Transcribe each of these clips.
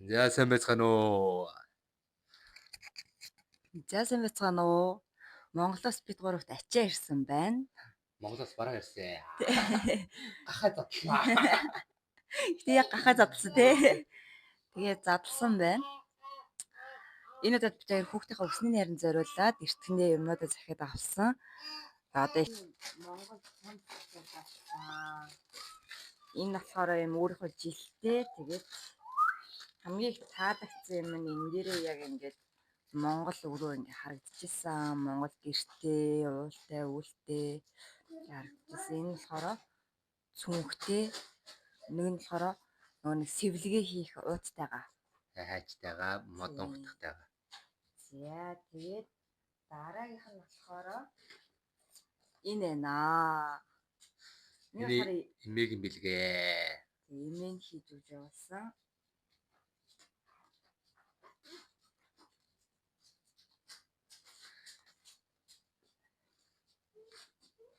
За, сайн байцгаана уу? За, сайн байцгаана уу? Монголоос бид гуравт ачаа ирсэн байна. Монголоос бараа ирсэн. Гахаа задлаа. Гэтэ яг гахаа задлсан тий. Тэгээ задлсан байна. Энэ удаад бид хоёр хүүхдийнхээ өсний найран зориулаад эртгэндээ юмнуудаа захиад авсан. Одоо Монгол цамц авсан. Энэ болохоор юм өөрийнхөө жилтэй, тэгээд хамгийн их таалагдсан юм нь энэ дээрээ яг ингээд Монгол өрөө ингээ харагдчихсан. Монгол гэртэй, уултай, үүлтэй харагдчихсан. Энэ болохоор цүнхтэй, нэг нь болохоор нөгөө нэг сэвлэгээ хийх ууттайгаа. Хайчтайгаа, модон хутгатайгаа. За, тэгээд дараагийнх нь болохоор энэ байна. Энэ болохоор Эмээгийн бэлгээ. Эмээн хийж өгч явуулсан.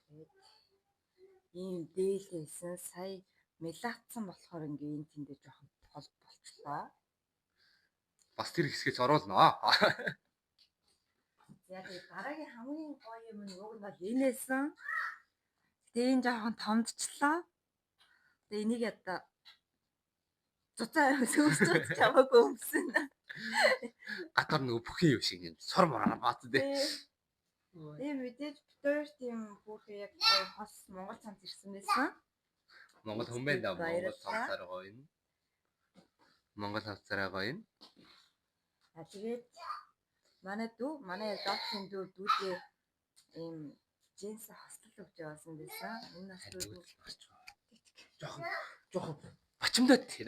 Тэгээд ийм дээлээсэн сая мелаатсан болохоор ингээ энэ тэндээ жоохон тол болчлоо. Бас тэр хэсгээс оруулнаа. За, тэгээд дараагийн хамгийн гоё юм нь уг нь бол энэсэн. Гэтэ энэ жоохон томдчлоо. Тэгээ энийг одоо зуцаа сүүсч чамаагүй өмсөн. Гадар нөгөө бүхэн юм шиг юм сур мороо бац дээ. Тэгээ мэдээж бид хоёр тийм хүүхэн яг гоё хос Монгол цамц ирсэн байсан. Монгол хүн байна да. Монгол Баярлалаа. цамцаар гоё юм. Монгол цамцаараа гоё юм. А тэгээд манай дүү, манай доктын дүү дүүдээ ийм джинс хослол өгч явуулсан байсан. Энэ бас дүүд нь Жохон жохон бачимдаад тийм.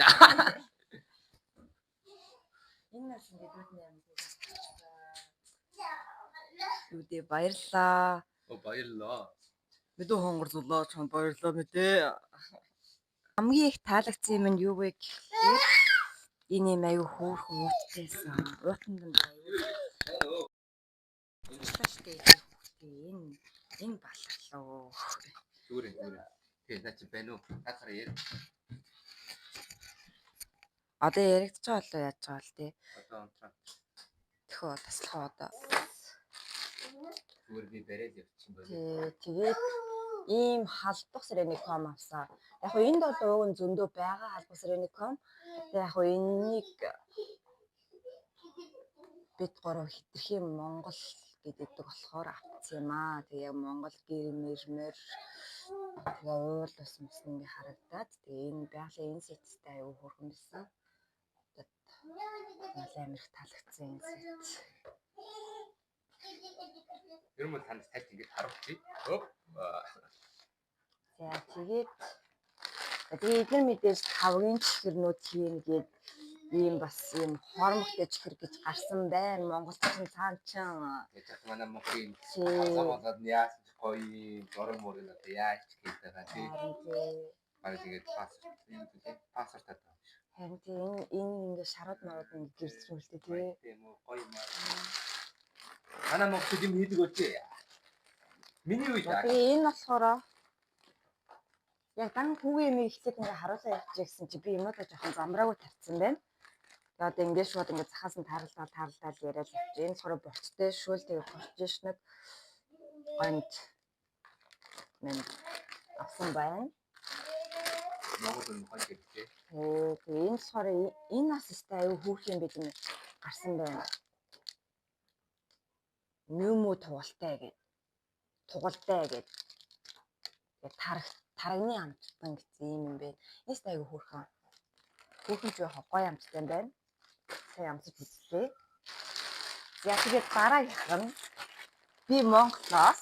Энэ нас ингээд дүүдний амт. Дүүдээ баярлалаа. Оо, баярлалаа. Мэдүү хонгарзуулаа, чамд баярлалаа мэдээ. Хамгийн их таалагдсан юм нь юу вэ гэхээр энэ юм аюу хөөрхөн уутайсан. Уутанд нь аюу. Туслаа штэ хүүхдээ энэ энэ баларлаа. Зүгээр юм, зүгээр. Тэгээ наа чи байна уу? Наадахаар яар. Одоо яригдж байгаа болоо яаж байгаа л те. Одоо унтраа. Тэхөө таслах одоо. Зүгээр би бариад явчихсан байна. Тий, тэгээд ийм халдвар срэник ком авсан. Яг хөө энд бол уг нь зөндөө байгаа халдвар срэник ком. Тэгээ яг хөө энэнийг бид гурав хитрхи Монгол гэдэг болохоор авцсан юм аа. Тэгээ яг Монгол гэр мэр мөр, тэгээ уул ус мус ингээ харагдаад, тэгээ энэ байгалийн энэ сеттэй аюу хөөрхөн байсан. Одоо амар их таалагдсан энэ сет. Ер нь бол танаас тайлт ингэж харуулчих. Өп. За, тэгээд тэгээ эдгээр мэдээж тавгийн чихэрнүүд хийн гээд ийм бас ийм хормогтой чихэр гэж гарсан байна. Монголчин цаан чин. Яаж ч манай Монголын Тий. болоод яасан ч гоё зураг мурыг одоо яаж ч хийдэг байгаа тий. Харин тий. Бараг тэгээд паспорт юм тий. Паспорт таа. Харин тий, энэ энэ ингээ шарууд марууд ингээ гэрэлтүүлтэй тий. Тийм үү, гоё юм аа. Манай Монголд юм хийдэг болжээ. Миний үед За, тэгээ энэ болохоор яг дан хүүгийн юм ихлээд ингээ харуулаа явчих гэсэн чи би юмудаа жоохон замраагүй тавьсан байна. Тэгээ одоо ингээ шууд ингээ захаас нь тааралдаал тааралдаал яриад явчих. Энэ болохоор борцтой шүүл, тэгээ борчшнэг гонд мэн авсан байна. Монгол хүн гоё гэдэг. Тэгээ энэ болохоор энэ бас өстой аюу хөөх юм бид юм гарсан байна. Нүүмүү тугалтай гэд. Тугалтай гэд. Тэгээ тараг тарагны амттан гэсэн юм юм байна. Энэ аюу хөөрхөн. Хөөхөн ч яг гоё амттай байна. Сайн амсаж үзлээ. За, тэгээд дараагийнх нь би Монголоос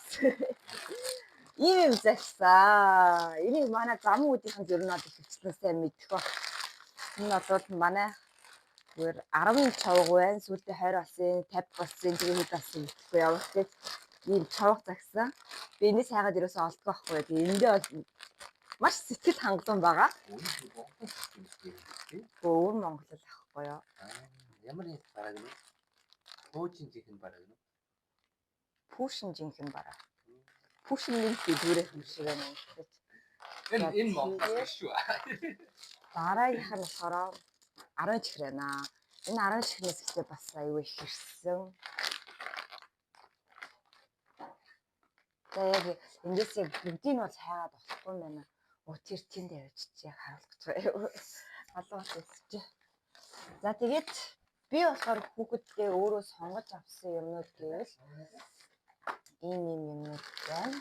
ийм юм захисан. Энийг манай зам үүдийнхэн зөрнөд бол ихэвчлэн сайн мэдэх баг. Энэ бол манай зүгээр 10 чавга байна. Сүүлдээ 20 болсон, 50 болсон, тэгээ хэд болсон гэхгүй явах гэж ийм чавга загсан. Би энэс хайгаад ерөөсөө олдгоо байхгүй. Тэгээ эндээ бол маш сэтгэл хангалуун байгаа. Өвөр Монгол л ахгүй юу? Ямар нэг бараг нь? Пүүжин жинхэнэ бараг нь. Пүүшин жинхэнэ бараа. Пүшин нэг дэлгүүрэх юм шиг байна уншиж. Энэ Монголоос биш шүү. Дараагийнх нь болохоор 10 чихэр байна. Энэ 10 чихрээс ихтэй бас аюу их хэрсэн. За яг эндээс яг бүгдийг нь бол хайгаад болохгүй юм байна. Өө тэр тэнд явж чи яг харуулах гэж байгаа юу. Халуун хэлчихэ. За тэгээд би болохоор хүүхэддээ өөрөө сонгож авсан юмнууд гэвэл ийм ийм юмнууд байна.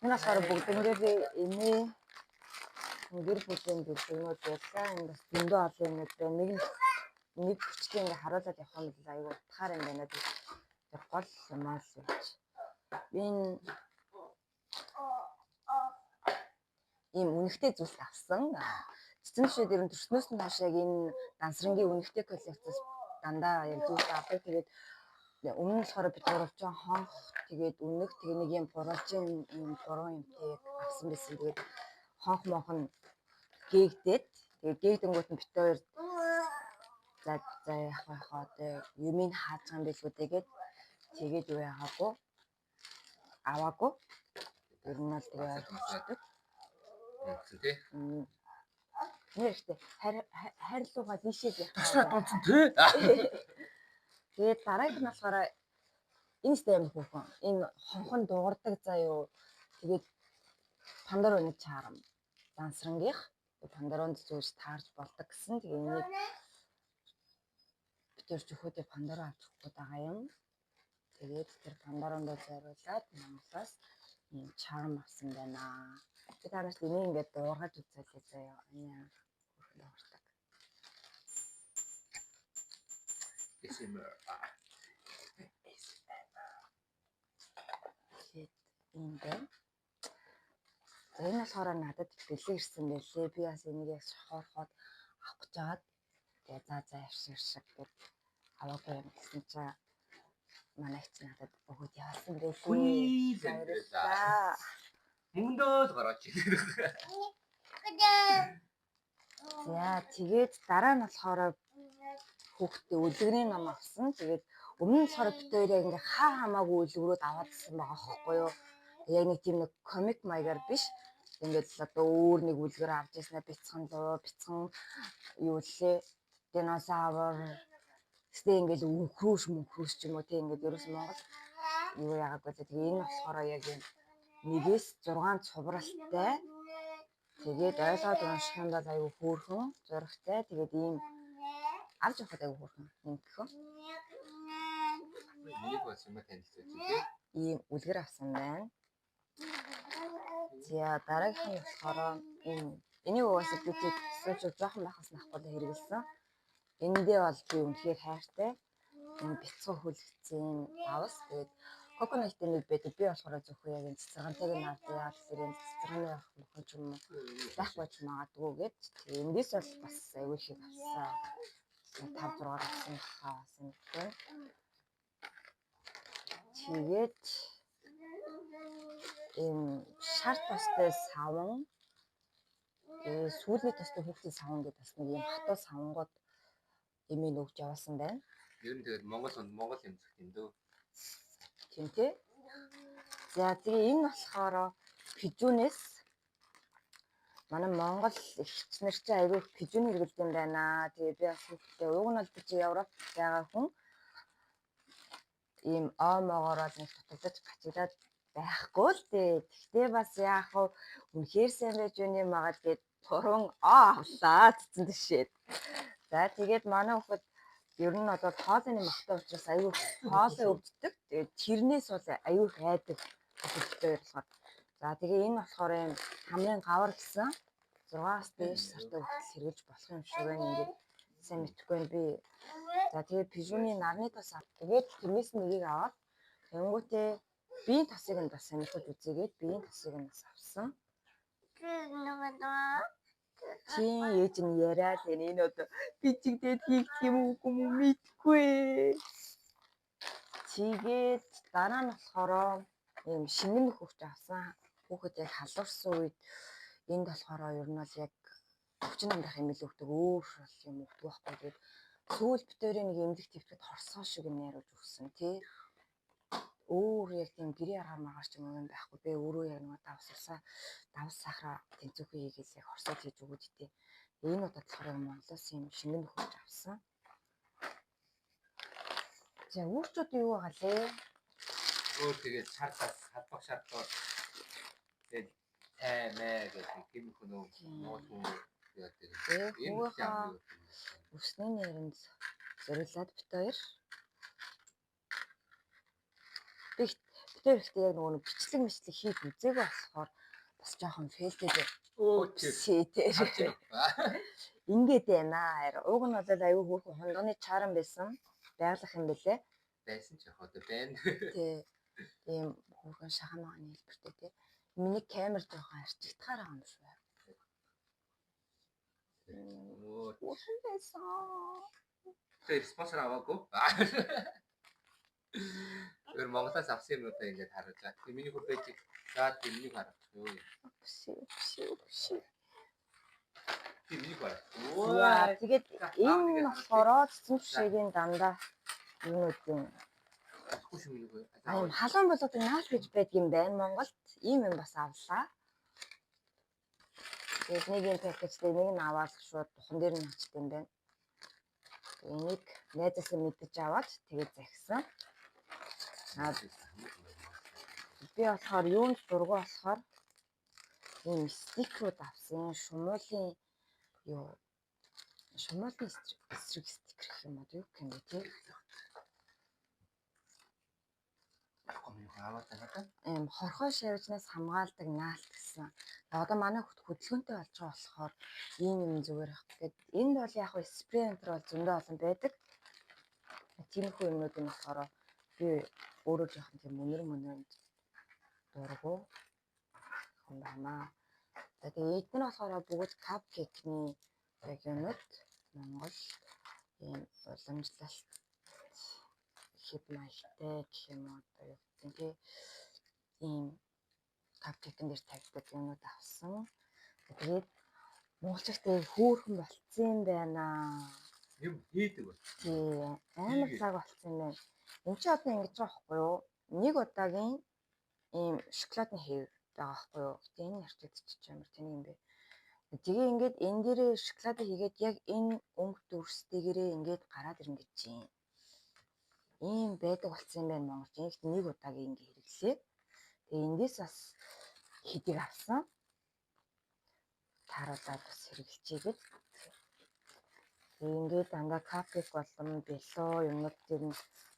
Энэ болохоор бүгднгээр эмээ гэр бүлийн бэлгүүнүүд байлаа. Энэ бас зөндөө олон юмнууд байна. Нэг нэг хүчтэй ингээ харуулад явах юм бол айгүй утгаар юм байна. Тэр гол юмаа л явж. Би энэ ийм үнэхтэй зүйлс авсан. Цэцэн жишээ дээр нь төрснөөс нь хойш яг энэ дансрангийн үнэхтэй коллекцээс дандаа яг зүйлс авдаг. Тэгээд өмнө нь болохоор бид гурвалжин хонх, тэгээд үнэх, тэгээд нэг юм гурвалжин юм гурван юмтай яг авсан байсан. Тэгээд хонх монх нь гээгдээд, тэгээд гээгдэнгүүт нь бит хоёр за за яах вэ хаа одоо юмыг хааж байгаа юм билүү тэгээд тэгээд юу яагаагүй аваагүй. Ер нь бол тэгээ ойлгочдөг. Унтсан тий. Нэрхтээ хайрлуугаа дийшээд явах. Тасраа дунцсан тий. Тэгээд дараагийнх нь болохоор энэ сте амар хүүхэн. Энэ хонхон дуурдаг заа юу. Тэгээд пандароны чарм. Дансрангийнх пандаронд зүүж таарч болдог гэсэн. Тэгээ энийг бид тэр чөхөөдөө пандаро авч өгөх гээд байгаа юм. Тэгээд тэр пандарондоо зориулаад Монголоос ийм чарм авсан байна. Би та нарт энийг ингээд дуургаж үзүүлээ заяа. Энэ хүүхэн дуурдаг. ASMR. Тэгээд ийм байна. За энэ болохоор надад бэлэг ирсэн байлээ. Би бас энийг яг шохоорхоод авах гэж байгаад тэгээ за за явшиг шиг гэд аваагүй юм гэсэн чинь манай эгч надад өгөөд явуулсан байлээ. Хүний л амьдралаа. Баярлалаа. Мөнгөндөө л гараач. За тэгээд дараа нь болохоор хүүхдээ үлгэрийн ном авсан. Тэгээд өмнө нь болохоор бид хоёр яг ингээ хаа хамаагүй үлгэрүүд аваад ирсэн байгаа хөөхгүй юу. Яг нэг тийм нэг комик маягаар биш. Ингээд л одоо өөр нэг үлгэр авч ирснээр бяцхан луу, бяцхан юу лээ. Динозавр Гэтэ ингээл өнхрөөш мөнхрөөш ч юм уу тийм ингээд ерөөс Монгол юу яагаагүй л тэгээ энэ болохоор яг юм 1-ээс 6 цувралтай. Тэгээд ойлгоод унших юм бол айгүй хөөрхөн зурагтай. Тэгээд ийм авч явахад айгүй хөөрхөн нэмгхэн. Нэг бас юм танилцуулж тий. Ийм үлгэр авсан байна. За дараагийнх нь болохоор энэ энийг угаасаа би тийч жоохон байхаас нахгүй л хэрэгэлсэн. Эндээ бол би үнэхээр хайртай. Энэ бяцхан хүлэгцэн давс. Тэгээд коконат нэг байдаг. Би болохоор зөвхөн яг энэ цэцэргантайг нь авдаг. Яг тэгэхээр энэ цэцэрганы явах мохон ч юм уу байхгүй ч магадгүй гэд. Тэгээд эндээс бол бас аюул их авсан. 5 6 авсан хаа бас мэдгүй. Тэгээд ийм шар тостой саван, сүүлийн тостой хүүхдийн саван гэдэг бас нэг ийм хатуу савангууд эмээ нөгж явуулсан байна. Ер нь тэгээд Монгол Монгол юм зөх юм дөө. Тийм тий. За тэгээ энэ болохоор пижүнээс манай Монгол эгч нар чи айгүй пижүн хэрэглэдэг юм байна. Тэгээ би бас хүүхдээ уг нь бол би чи Европт байгаа хүн ийм омоогоор л нэг дутагдаж гачигдаад байхгүй л дээ. Тэгтээ бас яах вэ? Үнэхээр сайн байж үний магад гээд туран авлаа цэцэн тишээд. За тэгээд манай хүүхэд ер нь бол хоолойны махтай учраас айгүй хоолой өвддөг. Тэгээд тэрнээс бол айгүй их айдаг хүүхэдтэй болохоор. За тэгээ энэ болохоор юм хамгийн гавар гэсэн 6-аас дээш сартай хүүхдэл хэрэглэж болох юм шиг байна. Ингээд сайн мэдэхгүй байна би. За тэгээ пижүний нарны тос ав. Тэгээд тэрнээс нэгийг аваад тэнгуүтээ биеийн тосыг нь бас сонирхож үзээгээд биеийн тосыг нь бас авсан. Тийм ээж нь яриад энэ энэ одоо бичигдээд хийх юм уу үгүй юм уу мэдэхгүй. Тэгээд дараа нь болохоор ийм шингэн нөхөгч авсан. Хүүхэд яг халуурсан үед энд болохоор ер нь бол яг өвчин амрах юм илүү өгдөг өөр бол юм өгдөг байхгүй. Тэгээд сүүл битэрийн нэг эмнэлэг твтгэд хорсоо шиг юм яриулж өгсөн тий. Өөр яг тийм гэрээ аргаар маргаар ч юм уу юм байхгүй. Би өөрөө яг нэг давсалсаа давс сахараа тэнцвэрхий хийгээл яг хорсоод хийж өгөөд итээ. Энэ удаад болохоор яг Монголоос юм шингэн нөхөж авсан. За үүрчүүд юу байгаа лээ? Өөр тэгээд шар тас халбах шар доор тэгээд таймаа гэдэг гим хөнөө нуул хүн яадаг. Тэгээ Энэ хүүгийнхаа ямар юу юм бэ? өсний нэрэнд зориулаад бит хоёр. Би бит хоёр ихтэй яг нөгөө нэг бичлэг мэтлэг хийж үзээгүй болохоор бас жоохон фейлтэй Өө тэр. тэр. Харж байна уу? Ингээд байна. Уг нь бол аюу хөөрхөн хундганы чаран байсан. Байглах юм бэлээ. Байсан ч яг одоо байна. Тэ ийм хөөрхөн шахан магааны хэлбэртэй тий. Миний камер жоохон арчигдахаар байгаа юм шиг байна. Өө Хөөрхөн байсан. тэр спонсор аваагүй. Тэр Монголоос авсан юмнуудаа ингээд харуулаа. Тэр миний хөр байж за тэр миний харах. Юу юм. Үпси үпси үпси. Тэр миний харах. За тэгээд энэ Тэгээд болохоор цэцэн жишээгийн дандаа юунууд юм. Хүш миний хөр. Аа юм халуун болгодог наал гэж байдаг юм байна Монголд. Ийм юм бас авлаа. Тэгээд нэг юм пакэжтэй нэг нь аваад шууд духан дээр нь очт юм байна. Энийг найзаасаа мэдэж аваад тэгээд захисан. Аа би болохоор юунд дургу болохоор ийм стикерүүд авсан. Шумуулын юу шумуулын эсрэг стикер гэх юм уу юу гэх юм бэ тий? Миний хөр аваад байна да. Ийм хорхой шавжнаас хамгаалдаг наалт гэсэн. Одоо манай хүүхд хөдөлгөөнтэй болж байгаа болохоор ийм юм зүгээр ах. Тэгээд энд бол яг хөө спрей энтер бол зөндөө олон байдаг. Тиймэрхүү юмнууд нь болохоор би өөрөө жоохон тийм өнөр мөнөнд дургу юм байна. За тэгээд эдгээр болохоор бүгд капкейкний яг юмнууд Монгол ийм уламжлалт хэв маягтай гэх юм уу одоо юу гэдэг нь тий ийм капкейкэн дээр тавьдаг юмнууд авсан. Тэгээд монголчуудтай хөөрхөн болцсон юм байна. Юм хийдэг бол. Тий амар Хийгээд. лаг болцсон юм байна. Энд чи одоо ингэж байгаа байхгүй юу? Нэг удаагийн ийм шоколадны хэв байгаа байхгүй юу? Гэтэ энэ арчигдчих амар тэнийг юм бэ. Тэгээ ингээд энэ дээрээ шоколад хийгээд яг энэ өнгө дүрстэйгэрээ ингээд гараад ирнэ гэж чинь. Ийм байдаг болсон юм байна Монголч. Ингэт нэг удаагийн ингээ хэрэглээ. Тэгээ эндээс бас хэдийг авсан. Тааруулаад бас хэрэглэчээгээд. Тэгээ ингээд дандаа капкейк болон бэлөө юмнууд тэр нь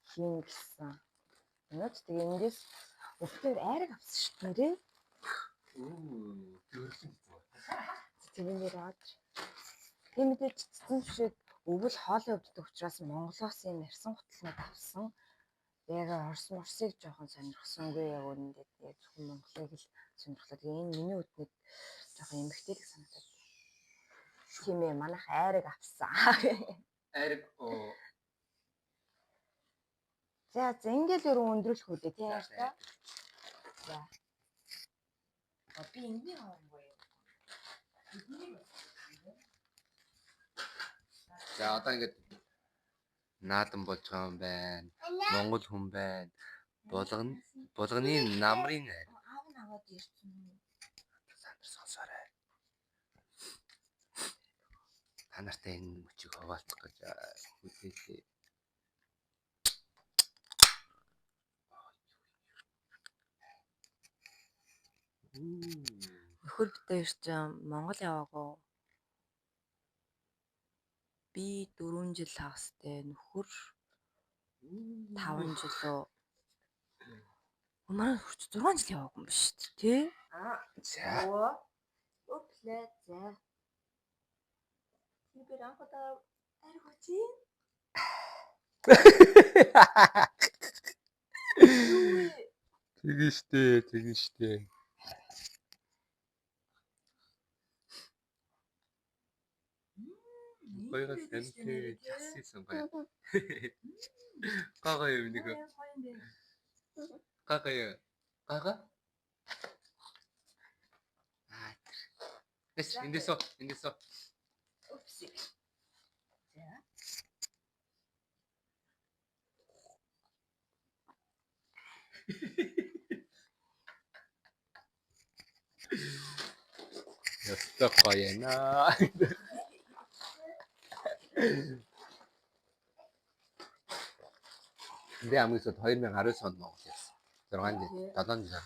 хийн гэсэн. Юмнууд тэгээ эндээс өвтөр айраг авсан шүү дээ нэрээ. Үу дөрсөн гэсэн. Тэгэн дээр аваад. Тэгээ мэдээж цэцэн шишээд өвөл хоолой өвддөг учраас Монголоос юм ярьсан гутлнууд авсан. Яг Орос морсыг жоохон сонирхсонгүй яг үүндээ яг зөвхөн Монголыг л сонирхлоо. Тэгээ энэ миний үднэд жоохон эмгтээлэг санагдаад. Тийм ээ манайх айраг авсан. Айраг оо За за ингээл өрөө өндөрлөх үү тий яар та. За. А би энэний хооронд юу? За одоо ингээд наадам болж байгаа юм байна. Монгол хүн байна. Булган булганы намрын айр. Аав нь аваад ирсэн юм. Та нар сонсоорой. Та нартай энэ мөчийг хуваалцах гэж хүлээлээ. Нөхөр битээ ирсэн Монгол яваагүй. Би 4 жил хагастай нөхөр 5 жил үү. Манай нөхөр чи 6 жил яваагүй юм биш үү тий? Аа. За. Өплээ за. Би анх удаа ариг үчи. Тэгэн штэ, тэгэн штэ. Хоёроос амтээ жассан гоё. Гага юм нэг. Гага юу? Гага? Аа. Эс эндээс оо, эндээс оо. Үпси. За. Ёстой гоё яана. Би хамгийн сүүлд 2019 онд Монгол явсан. 6 жил, 7 жил.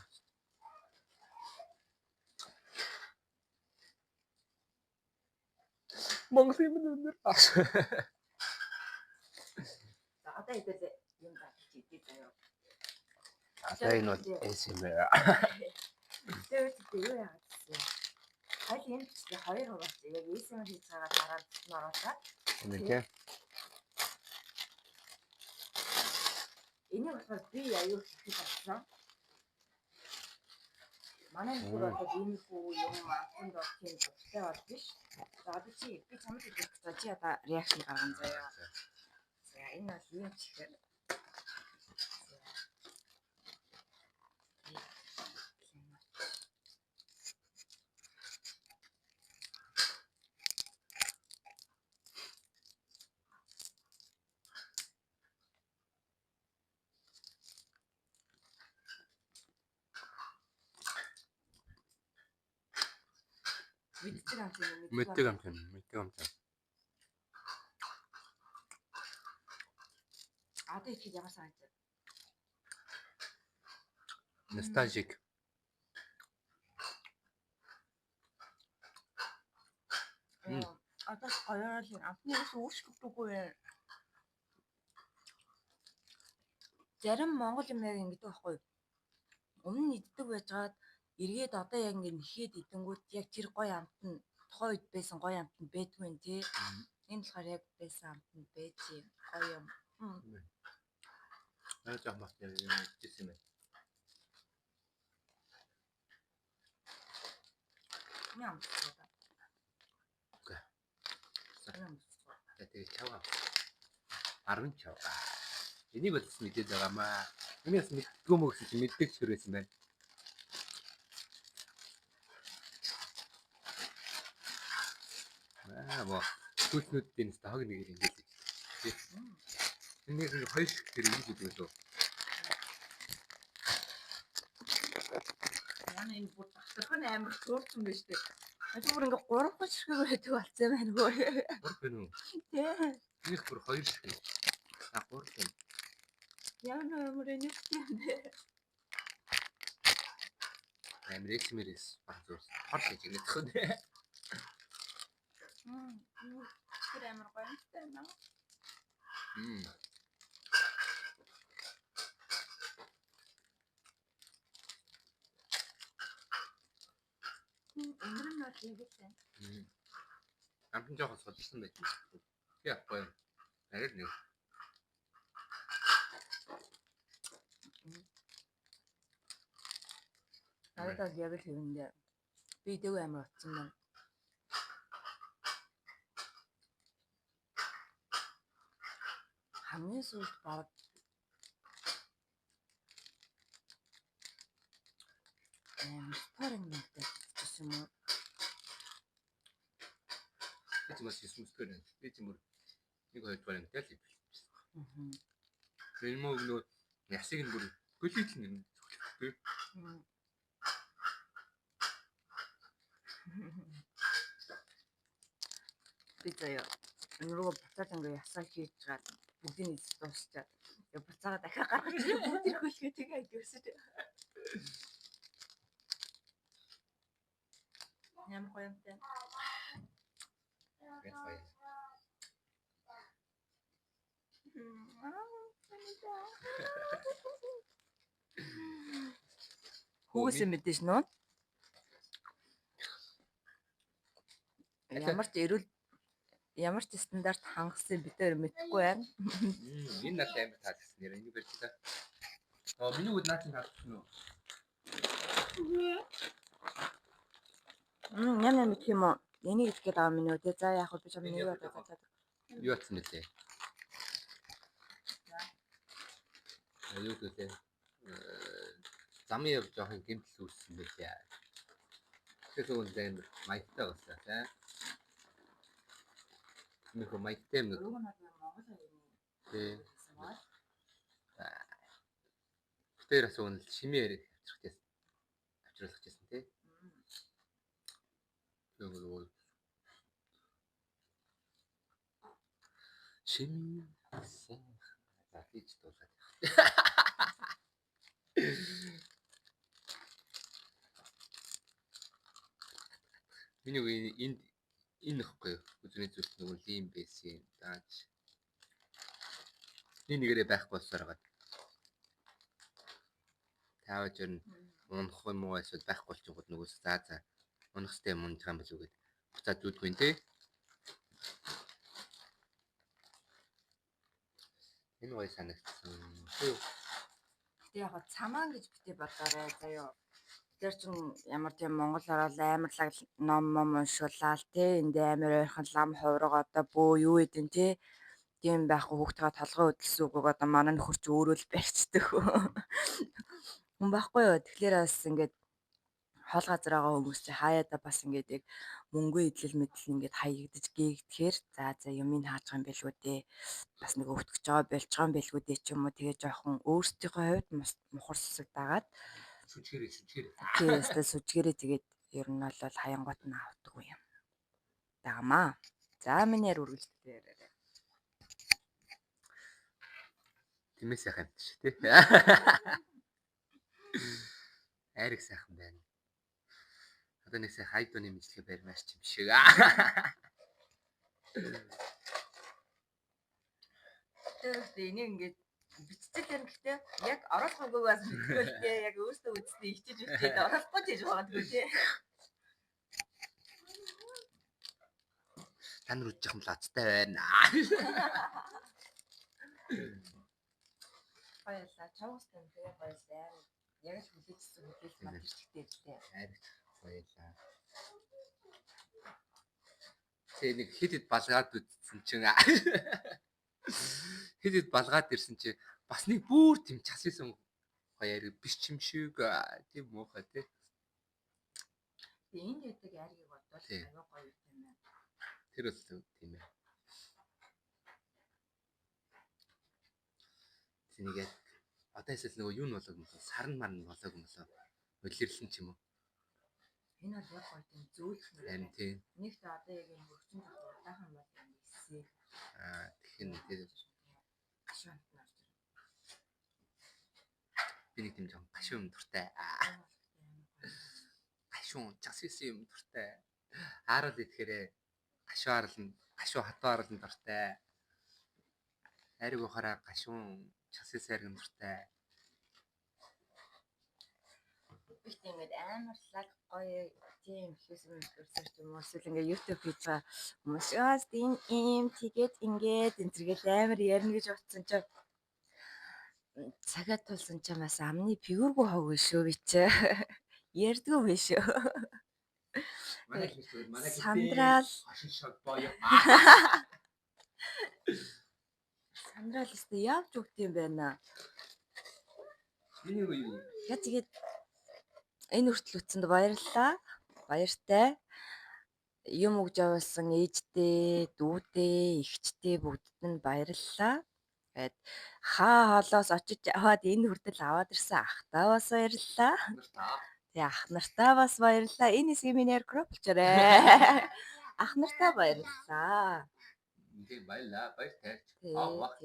Монголын юм өнөр. За одоо хэдүүлээ юм задлж идэ заяа. Одоо энэ бол ASMR. Тэгээд юу яагаад гэсэн. Хоёул энэ бичлэг хоёр хуваалц. Яг ASMR хийж байгаа дараа нь оруулаад. Үнэ тий. Энийг болохоор би аюу хийх болсон. Манай нөхөр бол иймэрхүү юм амтанд бол тийм дуртай бол биш. За одоо чи би чамд хэлэх гэж чи одоо реакшн гаргана заяа. За энэ бол ийм чихэр. Мэддэг амт юм уу? Мэддэг амт юм. Мэддэг амт. Одоо ихэд ямар санагдав? Nostalgic. Одоо гоёор л амтны ус үүсгэдэггүй юм. Зарим монгол юм яг ингэдэг байхгүй юу? Өмнө нь иддэг байжгаад эргээд одоо яг ингэ нэхэд идэнгүүт яг тэр гоё амт нь тухайн үед байсан гоё амт нь байдгүй юм тий. Энэ болохоор яг байсан амт нь байж юм. Гоё юм. Аа жоох мат юм идчихсэн юм байна. Энэ амт байна. Окей. Энэ амт. За тэгээ чавга. 10 чавга. Энийг бол бас мэдээд байгаамаа. Энийг бас мэддэггүй мө гэсэн чинь мэддэг ч байсан байна. Аа бо хүлнүүдийн хог нэгээр ингэж иддэг. Энийг нэг хоёр шиг тэр ингэж идэг лөө. Манай энэ бүр давтарх нь амар хөөрсөн байж тээ. Чи бүр ингээ гурван ширхэг байдаг болсон байна хөө. Гурав байна уу? Тий. Энийх бүр хоёр ширхэг. А гурав байна. Ямар амар энэстэй юм бэ? Амар эксмэрээс баг зүрс. Хор хийж ингэдэг хөө. Тэр амар гоё юмтай байна. Өндөр нь бол яг л байна. Амтан жоохон судалсан байж байна. Яа гоё. Арай л нэг. Надад бол яг л хэвэндээ. Би дэв амар утсан байна. Хамгийн сүүлд баг амар ангитай гэсэн юм уу? Би ч бас 9 мөсгөр байна. Би ч мөр 1 2 дугаар ангитай л идчихсэн. Аа. Энэ мөг нөө ясыг нь бүр хөлийг л нэр зөвлөхгүй. Би заяа өнөргөө буцаад ингээ ясаа хийж чаад бүгдийг нь дуусчаад буцаага дахиад гаргаж ирэх бүгд ирэх үлгээ тэгээ идвэсэж. Ямар гоё юмтай. Яг гоё. Хүүгээсээ мэдээж нөө. Ямар ч эрүүл ямар ч стандарт хангасан бид нар мэдэхгүй байна. Энэ надад амар таалагдсан нэр энийг барьж та. Аа миний үд наад чинь таалагдсан уу? Ням ням идэх юм уу? Энийг идэх гээд байгаа минь үү? За яг хөө би чам нэг удаа задлаад. Юу атсан мөлий? Юу гэлээ? Замын яв жоохон гэмтэл үүссэн байлээ. Тэгэхээр үүнд амар маягтай болсон тий. Михо маягтай юм. Уг нь бол Монгол аяны. Тий. Тэр бас үүн шимээр авчрах гэсэн. Авчруулах гэсэн тий. Нөгөө шим за хийж дуулаад. Миний үг энд энэ ихгүй юу? Үзүний зүйлс нөгөө лим байсан дааж. Нэг нэгэрээ байхгүй болсоор байгаа. Тааваж ер нь унах юм уу эсвэл байхгүй болчихгод нөгөөс за за унах хэрэгтэй юм унах юм болов уу гэд буцаад зүудгүй нэ. Энэ гоё санагдсан. Гэтэ яг цамаан гэж битээ бодоорой заяо. Тэр чин ямар тийм Монгол ороод амар лаг ном ном уншуулаад те энд амар ойрхон лам хувраг одоо бөө юу гэдэг те тийм байхгүй хүүхдгээ толгой хөдөлсөн үгийг одоо манай нөхөр чи өөрөө л барьцдаг. Хүн байхгүй юу. Тэгэхээр бас ингээд хол газар байгаа хүмүүс чи хаяада бас ингээд яг мөнгө эдлэл мэдлэл ингээд хаягдаж гээгдэхээр за за юмыг хааж байгаа юм билүү дээ. Бас нэг өвтгөж байгаа болж байгаа юм билүү дээ ч юм уу. Тэгээ жоохон өөрсдийнхөө хувьд мухар сүсэг дагаад сүжгэрээ сүжгэрээ. Тийм өстой сүжгэрээ тэгээд ер нь бол хаянгуут нь авдаггүй юм. Дагамаа. За миний яар үргэлжлүүлээ яриарай. Тэмээ сайхан юм шиг тий. Айраг сайхан байна. Одоо нэг сайн хайд дууны мэдлэгээ барьмаар ч юм шиг. Тэгээд энийг ингээд биччихэл юм гэхдээ яг оруулах үгүйг бас мэдгүй л тий. Яг өөртөө үзсэн ичиж бичээд оруулахгүй ч хийж магадгүй тий. Та нар үжих юм лацтай байна. Баярлалаа. Чавгастай тэгээ баярлалаа. Яг л хүлээжсэн хүлээлт мань тэр чигтээ ирлээ. Айраг баярлалаа. Тэгээ нэг хэд хэд балгаад үзсэн чинь хэд хэд балгаад ирсэн чинь бас нэг бүр тийм час исэн гоё айраг биш юм шиг тийм муухай тий. Тэгээ энд яадаг айргийг бодвол аюу гоё юм байна. Тэр бол тийм ээ. Тэнийг яг одоо эсвэл нөгөө юу нь болоог юм болоо сарн марн болоог юм болоо үлэрлэн ч юм уу. Энэ бол яг гоё тийм зөөлөх юм. Тийм. Нэгт одоо яг энэ хөрчин зах удахан бол юм эсээ. Аа тэгэхээр тэр гашуун амт нь орж ирнэ. Би нэг тийм жоохон гашуун юм дуртай. Гашуун час исэн юм дуртай. Аарал идэхээрээ гашуун аарлан гашуун хатуу аарлан дуртай. Айраг ухаараа гашуун час исэн айраг дуртай. Би тийм ингээд амар лаг гоё тийм инфлюенсер инфлюенсер ч юм уу эсвэл ингээд YouTube хийж байгаа хүмүүс яас тийм ийм тэгээд ингээд энэ төргээл амар ярина гэж утсан чинь цагаа тулсан чинь бас амны фигүргүй хог шүү би чи. Ярьдгүй биш шүү. Манай хэлсэн манай Сандраал хошин шог боё. Сандраал өстө явж өгд юм байна. Миний үе юу? Я тэгээд энэ хүртэл үтсэнд баярлалаа. Баяртай. Юм өгж явуулсан ээждээ, дүүдээ, эгчдээ бүгдд нь баярлалаа. Тэгээд хаа хоолоос очиж аваад энэ хүртэл аваад ирсэн ахтаа бас баярлалаа. Тэгээ ах нартаа бас баярлалаа. Энэ хэсгийг миний аирдроп болчоорой. Ах нартаа баярлалаа. Тийм баярлалаа. Баяртай. Аа вах.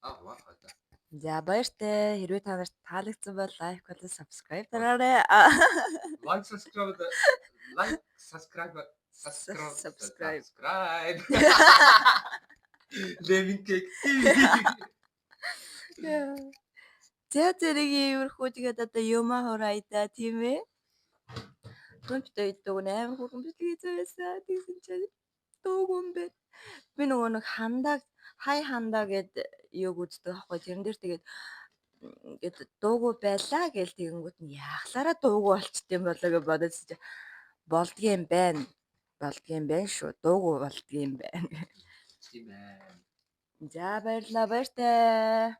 Аа вах. За баяртай. Хэрвээ та нарт таалагдсан бол лайк болон subscribe дараарай. Like subscribe like subscribe subscribe subscribe. Lemon cake. За зэрэг иймэрхүү тэгээд одоо юмаа хураая да тийм ээ. Түнчтэй идэг амар хүргэн бичлэг хийсэн байсан. Тэгсэн чинь дуугүй юм бэ. Би нөгөө нэг хандаг хай хандаа гэд юуг үздэг аахгүй. Тэрэн дээр тэгээд ингээд дуугүй байлаа гэл тэгэнгүүт нь яахлаараа дуугүй болчт юм болоо гэж бодож болдгийм байна. Болдгийм байна шүү. Дуугүй болдгийм байна. Тийм ээ. За баярлалаа баяртай.